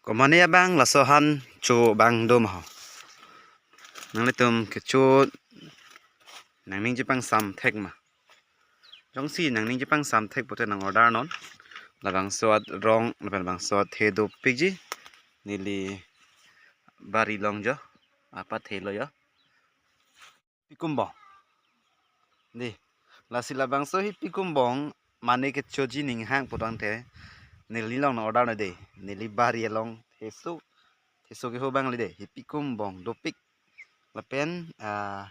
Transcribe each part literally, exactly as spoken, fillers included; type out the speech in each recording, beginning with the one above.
Komane abang laso ahan cho abang do ma ho? Nanglitum kecho nangning chepangsam thek ma? Jongsi nangning chepangsam thek pote nang order non. Labangso arong, labangso athe dopikji. Neli bari along jo, apathe lo jo. Hipikumbong. Dei. Lasi labangso Hipikumbong mane kechoji ning hang putangte, neli along nang order non dei. Neli bari along theso. Theso keho abang le dei. Hipikumbong dopik. Lapen, ah,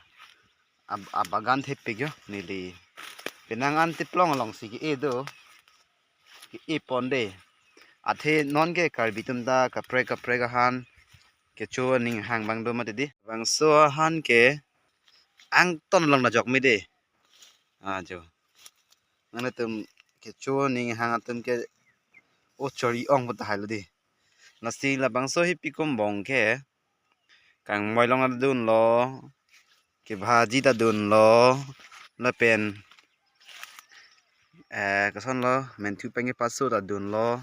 ab-, abagan thepik jo neli. Penang an teplong alongsi ke-e do. Ke-e pon dei. Athe non ke Karbi atum ta kaprek kaprek ahan kecho ning hang abang do mati dei. Labangso ahan ke angton along ta jok me dei. Ah, jo. Nanglitum kecho ning hang atum ke o chori ong pu tahai lo dei. Lasi labangso Hipikumbong ke kangmoi along ta dunlo, kebhaji ta dunlo, lapen, eh, kosonlo, menthu pen kepaso ta dunlo.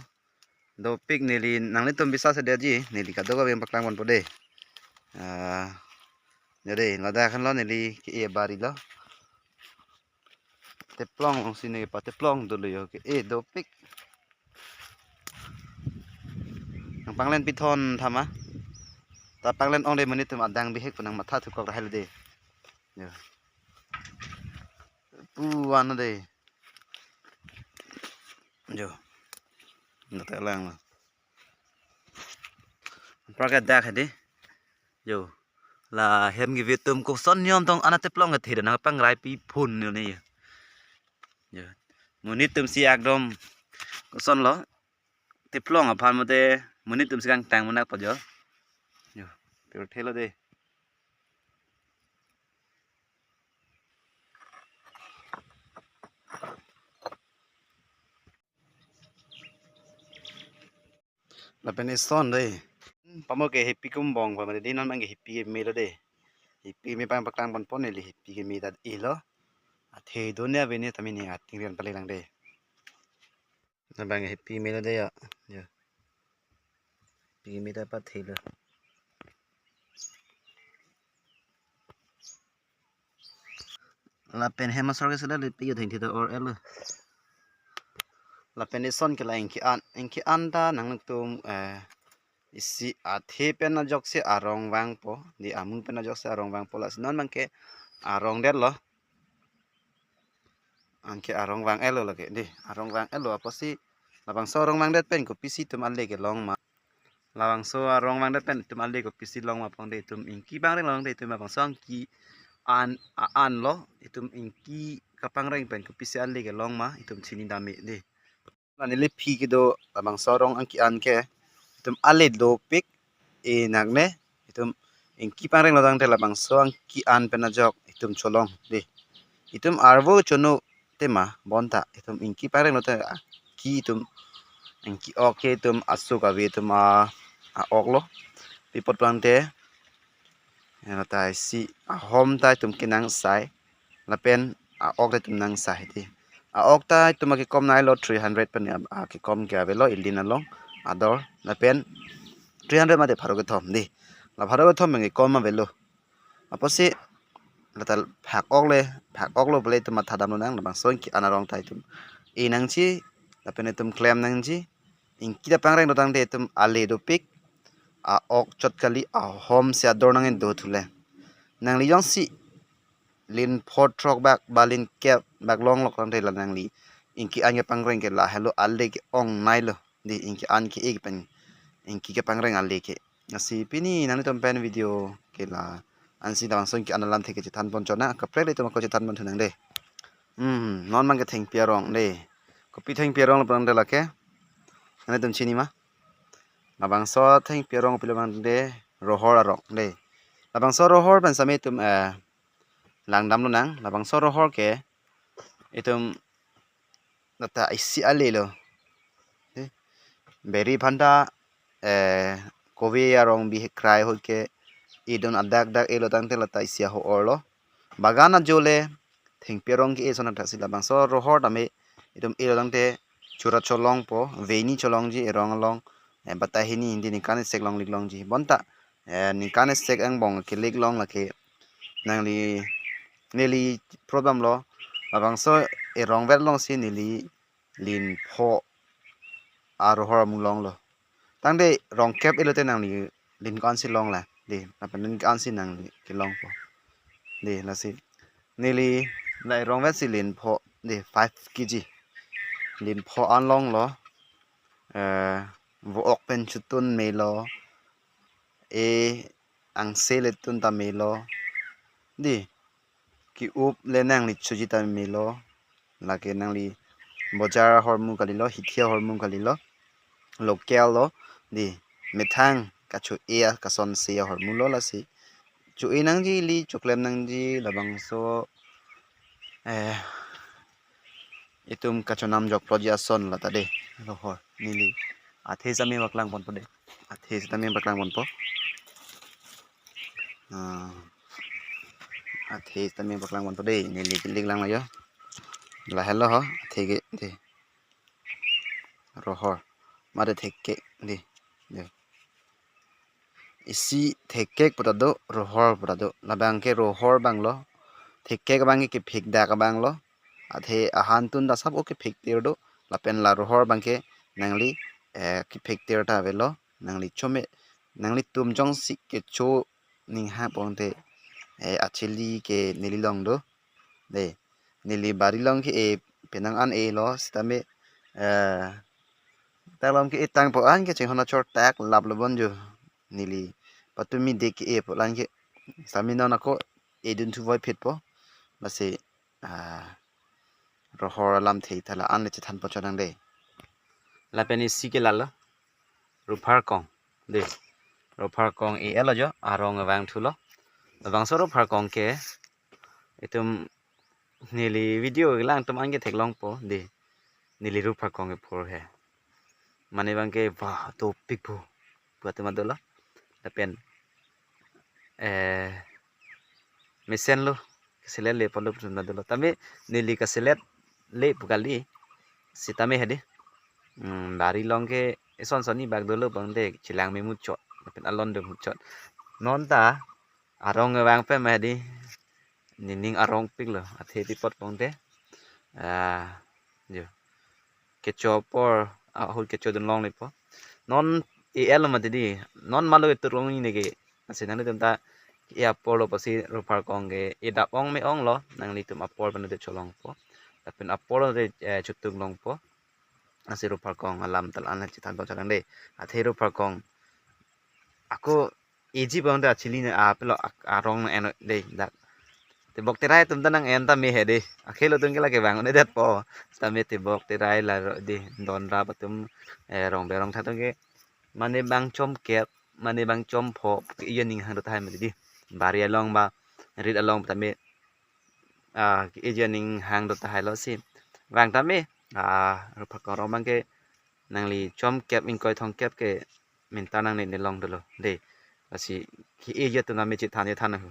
Dopik neli nanglitum bisa sedia ji, neli kadokave paklang ponpo dei. Ah, jadi ladak ahan lo neli ke-e bari lo. Teplong alongsi ne pa teplong dolo jo ke-e dopik. Nang panglen pithon thama. Ta panglen ong dei, monit atum adang bihek pu nang matha thukok tahai lo dei. Jo. Pu ano dei. Jo. Nang telang lo. Pra ke dak hadi. Jo. La hem kevi atum koson niom tong ana teplong kethe nang pangrai pi phun ne jo. Jo. Monit atumsi ekdom kosonlo. Teplong aphan mate monit atumsi kangtang manak pa jo. Jo. Pirthe lo dei. Lapen ison dei. Pamo ke Hipikumbong pamo dei, non abang ke Hipi keme lo dei. Hipi keme abang paklang ponpo neli, Hipi keme ta e lo. Athe do ne ave ne tame ne ating rian pale lang dei. Non abang ke Hipi keme lo dei ya. Ya. Hipi keme ta pathe lo. Lapen hem asor ke sela le pi yo thengthe ta or-e lo. Lapen ison ke la ingki an, ingki an ta nangtum, eh, isi athe pen ajoksi arong vangpo, dei amu pen ajoksi arong vangpo, lasi non abang ke arong det lo. Anke arong vang-et lo lake dei, arong vang-et lo apotsi labangso arong vangdet pen kopisi itum ale kelong ma? Labangso arong vangdet pen itum ale kopisi long ma pon dei, itum ingki pangreng long dei, itum labangso ingki an, a-an lo, itum ingki kapangreng pen kopisi ale kelong ma, itum chini dam-e dei. La neli phi kedo labangso arong angki an ke itum ale dopik, e nak ne itum ingki pangreng lo tangte labangso angki an pen ajok itum cholong dei. Itum arvo chono tema bonta itum ingki pangreng lo te, ah, ki itum ingki ok ke itum asuk ave itum a, a-ok lo. Pi apot tangte, ya, ta isi ahom ta itum kenang sai. Lapen a-ok ta itum nang sai dei. A-ok ta itum akekom nai lo three hundred pen a, akekom ke avelo ilin along ador. Lapen three hundred mate pharo kethom dei. La pharo kethom pen kekom avelo. Apotsi la ta phak-ok le, phak-ok lo pule itum matha dam lonang, labangso ingki an arong ta itum e nangji, lapen itum klem nangji. Ingki ta pangreng lo tangte itum ale dopik, a-ok chot kali, ahom si ador nang-en do thule. Nangli jongsi lin phongo throk bak ba lin kep bak long lok tangte la nangli ingki an kepangreng ke lahelo ale ke-ong nai lo dei, ingki an ke-e pen ingki kepangreng ale ke. Lasi pini nanglitum pen video ke la ansi labangso ingki an alamthe ke chethan pon chot nang, kaprek le itum ako chethan pon thu nang dei. Hmm, non abang ke Thengpi arong dei. Kopi Thengpi arong lo pon dei lake? Nanglitum chini ma? Labangso Thengpi arong kopilo abang dei, Rohor arong dei. Labangso Rohor pen same itum, eh, lang dam lonang. Labangso Rohor ke itum la ta isi ale lo. Dei. Beri aphan ta, eh, kove arong bihek krai ahut ke idun adak dak e lo tangte la ta isi aho-or lo. Bagan ajo le Thengpi arong ke-e ason thaksi labangso Rohor tame itum e lo tangte chura cholongpo, veni cholongji erong along, eh, batai hini, hindi ningkan isi along lik longji. Bonta, eh, ningkan isi angbong ke lik long lake nangli neli problem lo. Labangso erong vet longsi neli lin pho arohor amu longlo. Tangte rong kep elote nangli lin ko-ansi long la. Dei, lapen lin ko-ansi nangli kelongpo. Dei, lasi neli la erong vetsi lin pho, dei, five K G. Lin pho an longlo. Eh, vo-ok pen chotun melo. E angse le tun ta melo. Dei, ki-up le nangli choji ta melo. Lake nangli bojar ahormu kalilo, hithi ahormu kalilo, local lo, dei, methang kacho-e a kasonse ahormu lo lasi. Cho-e nangji ili, choklem nangji labangso, eh, itum kachonam jokploji ason lata dei, rohor, neli. Athe sitame paklang ponpo dei. Athe sitame paklang ponpo. Ah. Athe sitame paklang ponpo dei, neli kilik lang ayo. Lahelo ho, athe ke, dei. Rohor. Mate thekkek, dei. Dei. Isi thekkek pu ta do, rohor pu ta do. Labang ke rohor abang lo. Thekkek abang ke kephek dak abang lo. Athe ahantun ta sap o kephek tir do. Lapen la rohor abang ke nangli, eh, kephek tir ta avelo. Nangli chome, nanglitum jongsi kecho ning ha pongte, eh, achili ke neli long do. Dei, neli bari along ke-e, penang an e lo, sitame, eh, tak along ke-e tangpo an ke chinghon achor tak lap lo bon jo. Neli patumi dei ke-e pu lang ke, sitame non ako edun thu voiphitpo. Lasi, ah, rohor alamthe ta la-an le chethanpo chonang dei. Lapen isi ke lalo, Ruphar Kong. Dei, Ruphar Kong e-elo jo, arong vangthulo. Labangso Ruphar Kong ke itum neli video kelang atum an ke theklongpo, dei. Neli Ruphar Kong kephur he. Mane abang ke, wah, dopik pu, pu atum adolo. Lapen, eh, mesenlo, kaselet le polo pu atum adolo. Tame neli kaselet le pu kali. Sitame he dei. Hmm, bari along ke ison soni bak dolo pongte chelang me muchot. Lapen alon do muchot. Non ta arong vang pen ma he dei. Nening arongpik lo. Athe pi apot pongte, ah, jo, kecho apor, ahut kecho dun long lepo. Non e-elo mati dei. Non malo itur long ne ke. Lasi nanglitum ta e apor lo pusi Ruphar Kong ke edap ong me-ong lo. Nanglitum apor pen te cholongpo. Lapen apor te, eh, chotung longpo. Lasi Ruphar Kong alam ta la-an le chethanpo chonang dei. Athe Ruphar Kong ako eji pongte achili ne apelo ak-, arong ne eno dei dak. Tebok terai atum ta nang-en tame he dei. Akhei lo atum ke lake vang un-edetpo. Tame tebok terai la ro dei, don rap atum, eh, rong berong tha atum ke mane bang chomkep, mane bang chompho, ke-e aning hang do tahai mati dei. Bari along ba, rit along tame, ah, ke-e aning hang do tahai lo si. Vang tame, ah, Ruphar Kong arong abang ke nangli chomkep ingkoi thomkep ke minta nangne ne long dolo dei. Lasi ke-e atum tame chethan chethan ho.